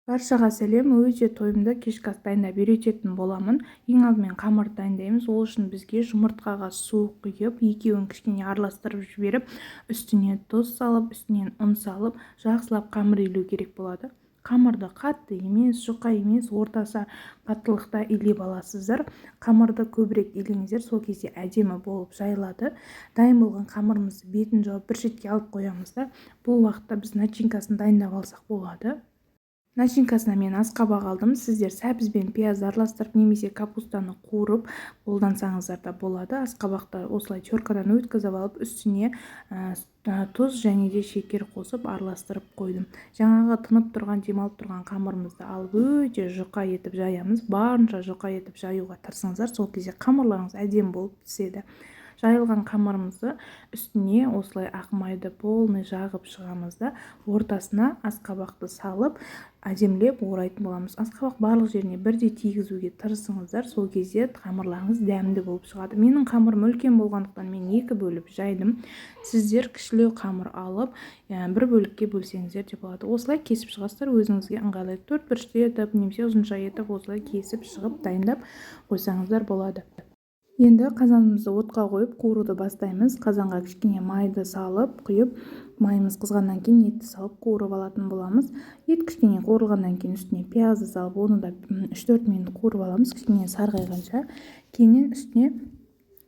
Баршаға сәлем! Өте тойымды кешкі ас дайындап үйрететін боламын. Ең алдымен қамырды дайындаймыз. Ол үшін бізге жұмыртқаға су құйып, екеуін кішкене араластырып жіберіп, үстіне тұз салып, үстінен ұн салып, жақсылап қамыр илеу керек болады. Қамырды қатты емес, жұқа емес, орташа қаттылықта илеп аласыздар. Қамырды көбірек илеңіздер, сол кезде әдемі болып жайылады. Дайын болған қамырымызды бетін жауып, бір шетке алып қоямыз да, бұл уақытта біз начинкасын дайындап алсақ болады. Начинкасына мен асқабақ алдым. Сіздер сәбіз бен пиязды араластырып немесе капустаны қуырып қолдансаңыздар да болады. Асқабақты осылай теркадан өткізіп алып, үстіне тұз және де шекер қосып, араластырып қойдым. Жаңағы тынып тұрған, демалып тұрған қамырымызды алып, өте жұқа етіп жаямыз. Барынша жұқа етіп жаюға тырысыңыздар, сол кезде қамырларыңыз әдемі болып піседі. Жайылған қамырымызды үстіне осылай ақ майды полный жағып шығамыз да, ортасына асқабақты салып, әдемілеп орайтын боламыз. Асқабақ барлық жеріне бірдей тигізуге тырысыңыздар, сол кезде қамырларыңыз дәмді болып шығады. Менің қамырым үлкен болғандықтан, мен екі бөліп жайдым. Сіздер кішілеу қамыр алып, бір бөлікке бөлсеңіздер де болады. Осылай кесіп шығасыздар, өзіңізге ыңғайлы төрт бұрышты етіп немесе ұзынша етіп, осылай кесіп шығып, дайындап қойсаңыздар болады. Енді қазанымызды отқа қойып, қуыруды бастаймыз. Қазанға кішкене майды салып, құйып, майымыз қызғаннан кейін етті салып, қуырып алатын боламыз. Ет кішкене қуырылғаннан кейін үстіне пиязды салып, оны да 3-4 минут қуырып аламыз, кішкене сарғайғанша. Кейіннен үстіне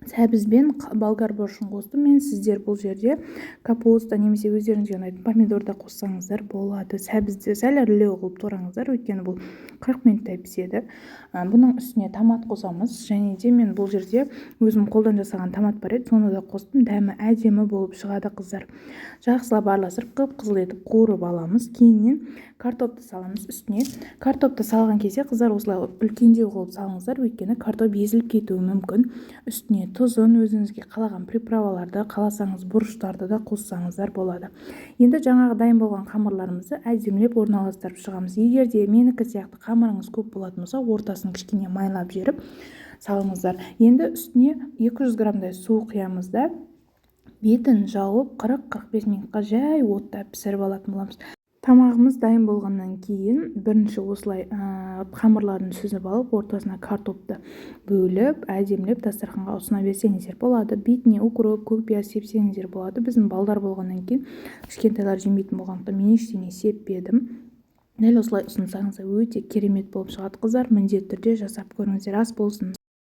сәбіз бен болгар бұрышын қостым мен. Сіздер бұл жерде капуста немесе өздеріңізге ұнайтын помидор да қоссаңыздар болады. Сәбізді сәл ірілеу қылып тураңыздар, өйткені бұл 40 минуттай піседі. Бұның үстіне томат қосамыз және де мен бұл жерде өзім қолдан жасаған томат бар еді, соны да қостым. Дәмі әдемі болып шығады, қыздар. Жақсылап араластырып, қып қызыл етіп қуырып аламыз. Кейіннен картопты саламыз үстіне. Картопты салған кезде, қыздар, осылай үлкендеу қылып салыңыздар, өйткені картоп езіліп кетуі мүмкін. Үстіне тұзын, өзіңізге қалаған приправаларды, қаласаңыз, бұрыштарды да қоссаңыздар болады. Енді жаңағы дайын болған қамырларымызды әдемілеп орналастырып шығамыз. Егер де менікі сияқты қамырыңыз көп болатын болса, ортасын кішкене майлап жіберіп салыңыздар. Енді үстіне 200 граммдай су құямыз да, бетін жауып, 40-45 минутқа жай отта пісіріп алатын боламыз. Тамағымыз дайын болғаннан кейін бірінші осылай қамырларын сүзіп алып, ортасына картопты бөліп, әдемілеп дастарханға ұсына берсеңіздер болады. Бетіне укроп, көк пияз сепсеңіздер болады. Біздің балдар болғаннан кейін, кішкентайлар жемейтін болғандықтан, мен ештеңе сеппедім. Дәл осылай ұсынсаңыз, өте керемет болып шығады, қыздар. Міндетті түрде жасап көріңіздер. Ас болсын!